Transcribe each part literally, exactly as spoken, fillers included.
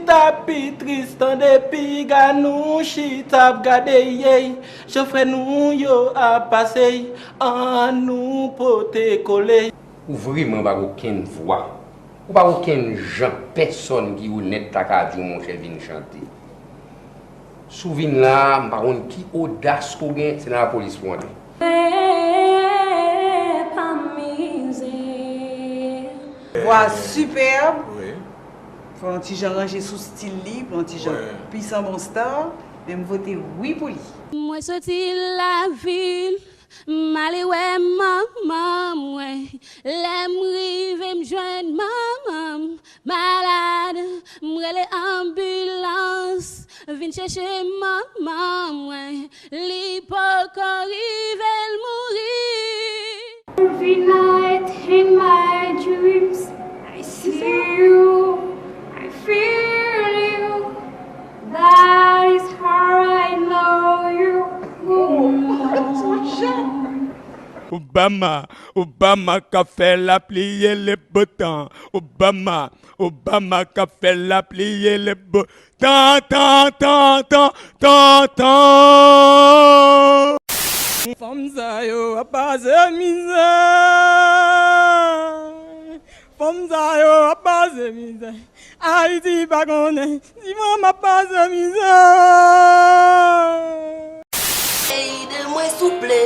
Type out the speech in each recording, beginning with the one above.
T ap pi tris tande piga nou chita ap gade, yey, jan frè nou yo ap pase, ann nou pote kole. Ou vrèman pa gen okenn vwa. Ou pa gen okenn jan pèsòn ki onèt ta ka di w, monchè, vin chante. Si w vin la a, m pa konn ki odas ke w gen, se nan lapolis pou w antre. Vwa sipèb. Wi. Fò yon ti jan ranje sou stil li, pou yon ti jan plis anbans ta, men m vote wi pou li. Mwen soti lavil, m ale wè manman mwen. Lè m rive, m jwenn manman m malad. M rele anbilans, vin chèche manman mwen. Li poko rive, l mouri. Every night in my dreams, I see you, I feel you. That is how I know you. Obama, Obama k ap fè lapli e le beau temps. Obama, Obama k ap fè lapli e le beau temps, temps, temps, temps, temps, temps. Fanm sa yo ap pase mizè. Fanm sa yo ap pase mizè. Ayiti pa konnen si manman ap pase mizè. Ede mwen souple,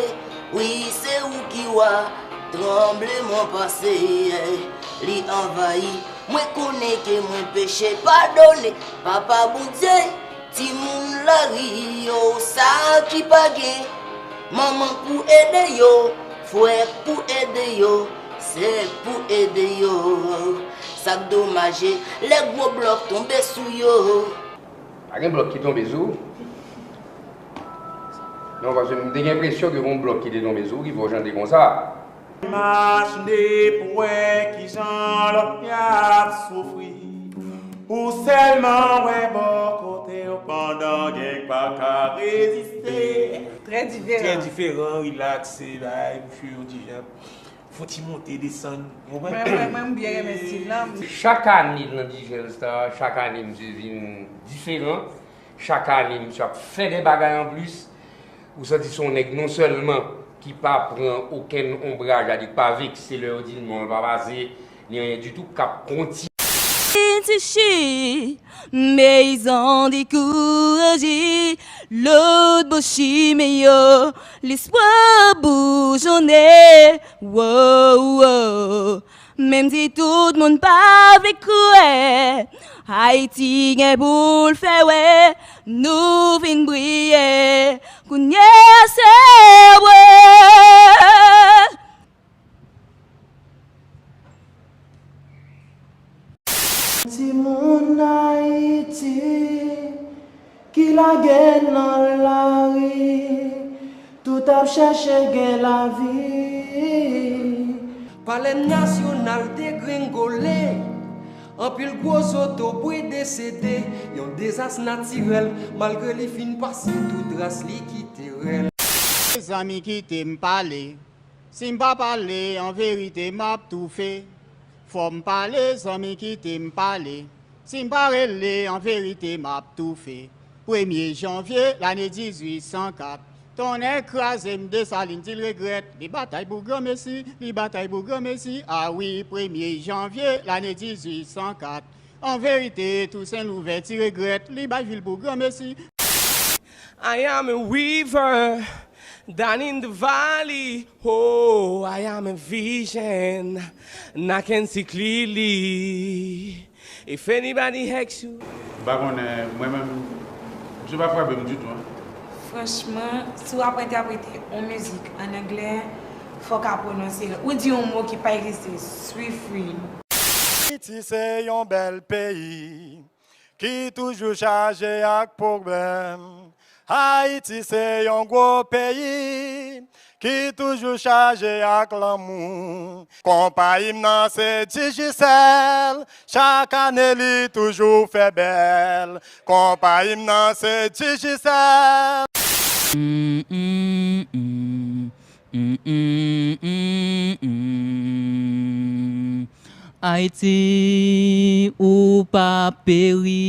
wi se ou ki wa. Tranbleman pase, li anvayi. Mwen konnen ke mwen peche, padone, Papa Bondye. Timoun lari yo, sa ki pa gen manman k pou ede yo, frè k pou ede yo, sè k pou ede yo. Sa k domaje, lè gwo blòk tonbe sou yo. Pa gen blòk ki tonbe sou ou? Non, paske m te gen enpresyon ke gon blòk ki te tonbe sou ou ki fè w chante konsa. Imajine pou wè kijan lòt y ap soufri. Ou sèlman wè bò kote w pandan gen k pa ka reziste. Trè diferan. Trè diferan, rilaks, se bagay, m fè yon ti jan. Fon ti monte, desann, ou konprann? Mwen, mwen, mwen, m byen renmen stil la. Chak ane nan D J All Star, chak ane misye vin diferan. Chak ane, misye ap fè de bagay anplis. Ou santi se yon nèg non sèlman ki pa pran okenn onbraj, sa di k pa vekse lè yo di l non, l pa pase, ni anyen ditou, k ap kontinye. Ti chi, peyizan dekouraje, lòt bò chimen yo, lespwa boujonnen, wo, wo. Menm si tout moun pa vle kwè, Ayiti gen pou l fè wè, nou vin briye, kounye a se vre. Timoun Ayiti ki lage nan lari, tout ap chèche gen lavi. Palè Nasyonal degrengole, anpil gwo zotobre desede, yon dezas natirèl, malgre li fin pase, tout tras li kite rèl. Mezanmi, kite m pale. Si m pa pale, an verite, m ap toufe. Fò m pale, zanmi, kite m pale. Si m pa rele, an verite, m ap toufe. Premye janvye, lane dizuit san kat, tonnè kraze m, Desalin di l regrèt. Li batay pou granmesi, li batay pou granmesi. A wi, premye janvye, lane dizuit san kat. An verite, Tousen Louvèti regrèt, li bay vil pou granmesi. I am a weaver down in the valley. Oh, I am a vision, and I can see clearly. If anybody asks you. M pa konnen, mwen menm, misye pa frape m ditou, en. Franchman, si w ap entèprete yon mizik ann anglè, fò w ka pwononse l. Ou di yon mo ki pa egziste, swift read. Ayiti se yon bèl peyi ki toujou chaje ak pwoblèm. Ayiti se yon gwo peyi ki toujou chaje ak lanmou. Konpayi m nan se Digicel, chak ane li toujou fè bèl. Konpayi m nan se Digicel. Mm, mm, mm. Mm, mm, mm, mm. Ayiti, ou pa peri.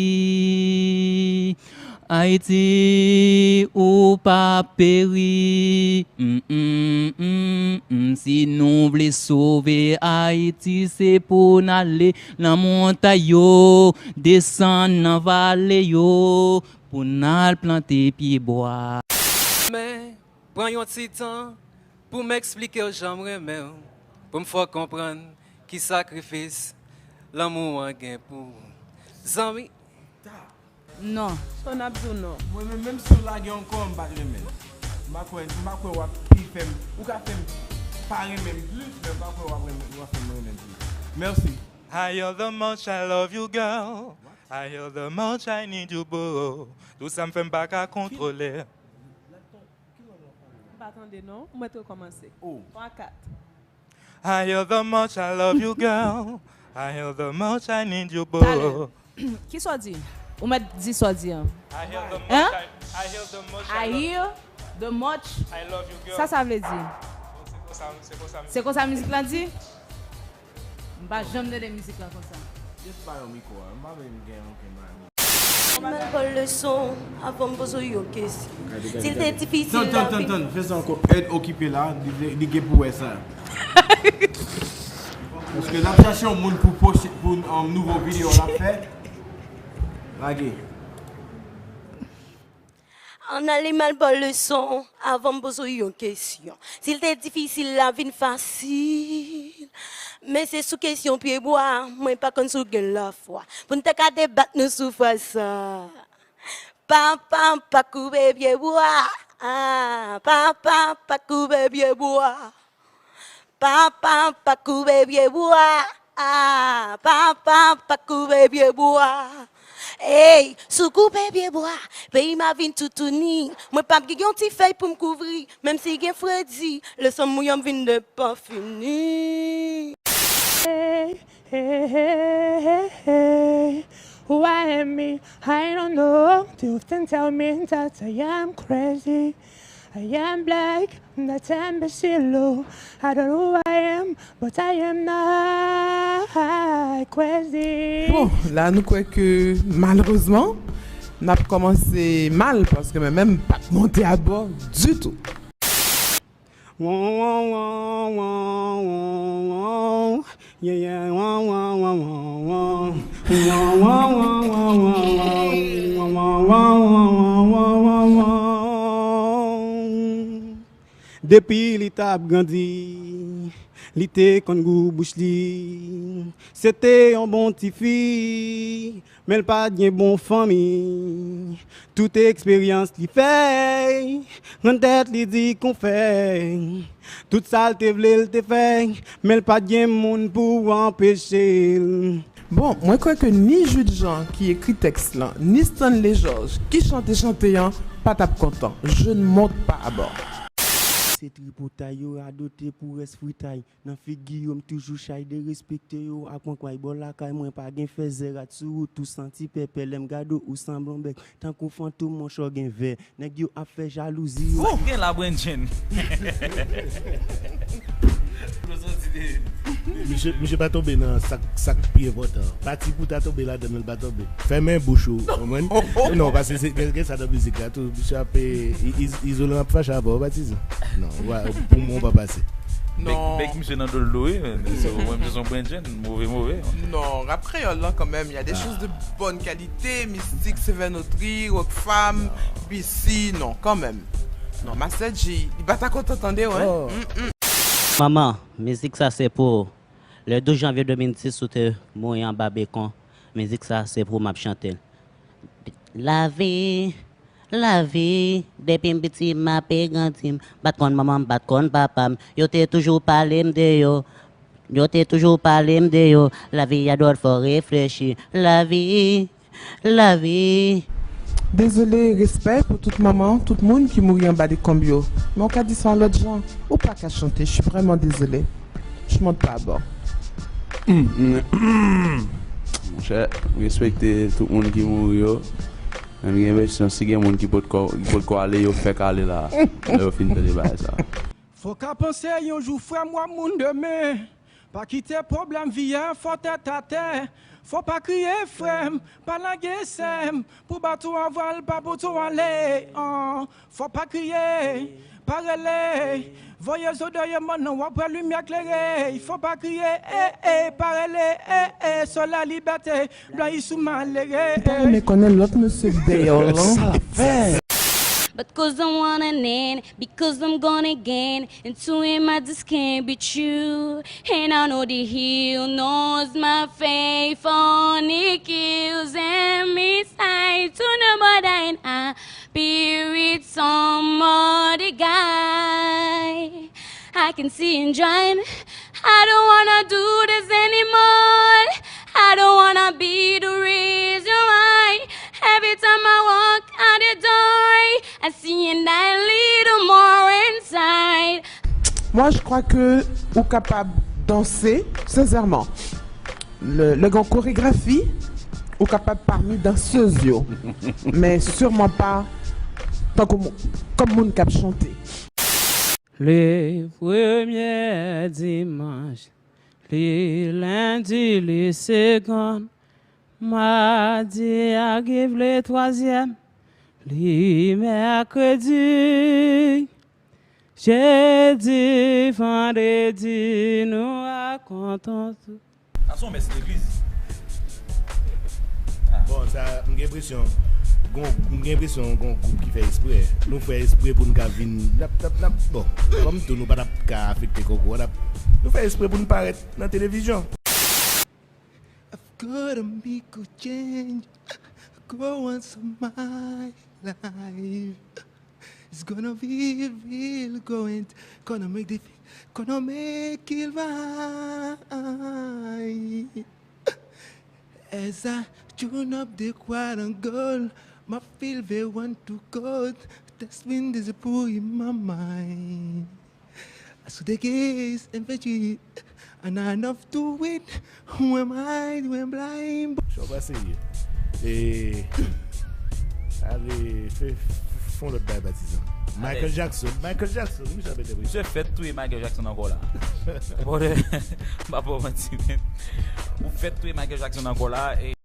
Ayiti, ou pa peri. Mm, mm, mm, mm. Si nou vle sove Ayiti, se pou n ale nan montay yo, desann nan vale yo, pou n al plante pye bwa. Men, pran yon ti tan pou m eksplike w jan m renmen w, pou m fè w konprann ki sakrifis lanmou an gen pou ou. Zanmi. Non. Sa n ap di w non? Mwen menm, menm si w lage ankò, m pa t renmen l. M pa kwè, m pa kwè w ap pi fè m, ou ka fè m pa renmen m plis, men m pa kwè w ap renmen, w ap fè m renmen m plis. Mèsi. Higher the much I love you, girl. Higher the much I need you, boo. Tout sa m fè m pa ka kontwole. M pa tande non, m mèt rekòmanse. Oh. Twa, kat. Higher the much I love you, girl. Higher the much I need you, boo. Talè. Ki sa w di? Ou mèt di sa w di an. I hear the much Hein? I, I hear the much I I love, hear the much. I love you, girl. Sa sa vle di? Bon, se konsa, se konsa. Se konsa mizik la di? M pa janm tande mizik la konsa. Just pa yon mikwo a, m pa vle m gen okenn bagay. Mal pran leson avan m poze w yon kesyon. Si l te difisil Tann, tann, la tann, vi. Tann, fè sa ankò. Ed okipe la, li, li gen pou wè sa. Paske l ap chache yon moun pou pwoche-, pou, um, nouvo videyo l ap fè. Lage. Ann ale mal ba w leson avan m poze w yon kesyon. Si l te difisil, la vin fasil. Men se sou kesyon pye bwa, mwen pa konn si w gen lafwa. Pou n te ka debat nou sou fraz sa. Papa, pa koupe pye bwa. Ah, papa, pa koupe pye bwa. Papa, pa koupe pye bwa. Ah, papa, pa koupe pye bwa. Ey, si w koupe pye bwa, peyi m a vin toutouni. Mwen p ap gen yon ti fèy pou m kouvri, menm si gen fredi, leson mouye m vin depanfini. Hey, hey, hey, hey, hey. Why me? I don't know. They often tell me that I am crazy. I am black, I'm not imbecile. I don't know who I am, but I am not crazy. Bon, la nou kwè ke malerezman n ap kòmanse mal paske mwen menm m pa t monte abò ditou. Won, won, won, won, won, won. Yeah, yeah, won, won, won, won, won. Won, won, won, won, won, won. Won, won, won, won, won, won, won. Depi li t ap grandi, li te konn gou bouch li. Se te yon bon tifi. Men l pa t gen bon fanmi. Tout eksperyans li fè, rann tèt li di konfè. Tout sa l te vle l te fè, men l pa t gen moun pou anpeche l. Bon, mwen kwè ke ni Jude Jean ki ekri tèks lan, ni Stanley Georges ki chante chante an pa t ap kontan. Je ne monte pas à bord. Se tripotay yo radote pou rès fritay. Nan figi yo, m toujou chay, derespekte yo ak mankway. Bò lakay mwen, pa gen fèzè, rat sou wout ou santi pèpè. Lè m gade w, ou sanble yon bèk, tankou fantom, monchè w gen vè. Nèg yo ap fè jalouzi yo. Sa k gen la, Brandjen? Misye, misye pa tonbe nan sa k, sa k pi enpòtan. Pati pou ta tonbe ladan l, l pa tonbe. Fèmen bouch ou, konprann? Non, paske se, gen, gen sa nan mizik la tou. Misye ap, e, i-, iz-, izolan ap fache avè w, pa ti zan. Non, w pa, pou mwen, w pa pase. Bèk, bèk misye nan do l dlo, wi, men, men se, mwen, misye se yon Brandjen, move, move. Non, rap kreyòl lan, kanmenm, y a des choses de bonne qualité, Mystique, Sévère Notary, Rockfam, B C, non, kanmenm. Non, Master G, li pa ta kontan tande w, hein? Mm, mm. Manman, mizik sa se pou ou. Le douz janvye de mil dis, ou te mouri anba bekon. Mizik sa se pou ou m ap chante l. Lavi, lavi, depi m piti m ape grandi, m pa t konn manman m, m pa t konn papa m. Yo te toujou pale m de yo. Yo te toujou pale m de yo. Lavi a dwòl, fò reflechi. Lavi, lavi. Dezole, respè pou tout manman, tout moun ki mouri anba dekonb yo. Men w ka di sa yon lòt jan. Ou pa ka chante, je suis vraiment désolé. Je monte pas à bord. Monchè, m respekte tout moun ki mouri yo. Men m gen enpresyon si gen moun ki potko, ki potko ale, yo fèk ale la. Lè yo fin tande bagay sa. Fò w ka panse yon jou, frè m, w ap moun demen. Pa kite pwoblèm vi a fè w tèt atè. Fò pa kriye, frè m, pa lage sè m. Pou bato an vwal, pa pou tou ale. An, fò pa kriye, pa rele. Voye zo dèyè mòn nan, w ap wè limyè klere. Fò pa kriye, e, e, pa rele, e, e. Sò lalibète, blan isou malere. Ou pa renmen konnen lòt mesye k dèyè w lan? But cause I want an end, because I'm gone again, and two in my this can't be true. And I know the hill knows my faith, only kills and misguides to nobody, and I be with some other guy. I can see him drawing. I don't wanna do this anymore. I don't wanna be the reason why. Every time I walk out the door, I see and I little more inside. Moi, je crois que ou kapab danse, sincèrement. Le, le gen koregrafi, ou kapab parmi dansez yo. Men sûrement pa tankou mou- kòm moun k ap chante. Le premye dimanch, le lendi, le segonn, madi arive, le twazyèm, le mèkredi, jedi, vandredi, nou rakonte tout. Sa se yon mès legliz. Bon, sa, m gen enpresyon, gon, m gen enpresyon gon gwoup ki fè espre. Nou fè espre pou n ka vin, n ap, n ap, n ap, bon, kòm tou nou pa t ap ka afekte kòkò, n ap, nou fè espre pou n parèt nan televizyon. I've gotta make a change. Go on some my life. It's gonna be real going. Gonna make the gonna make it right. As I tune up the choir and girl, my feel they want to go. That's when this boy in my mind. So the gays and veggie, and I enough to it. Who am I? Who am I? Show pa serye. E ale fè fon lòt bay patizan. Michael Jackson, Michael Jackson, wi, sa pete wi. Misye fèt touye Michael Jackson ankò la. Bòdè, m pa pou manti men. Ou fèt touye Michael Jackson ankò la. E